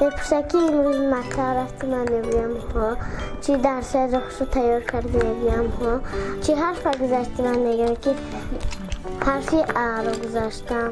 Мепурсад, ки имрӯз мактаб рафтӣ? Ман мегӯям: «Ҳо». Чӣ дарсҳои худро тайёр кардӣ? Мегӯям: «Ҳо». Чӣ ҳарфа гузаштӣ? Ман мегӯям, ки ҳарфи Аро гузаштам.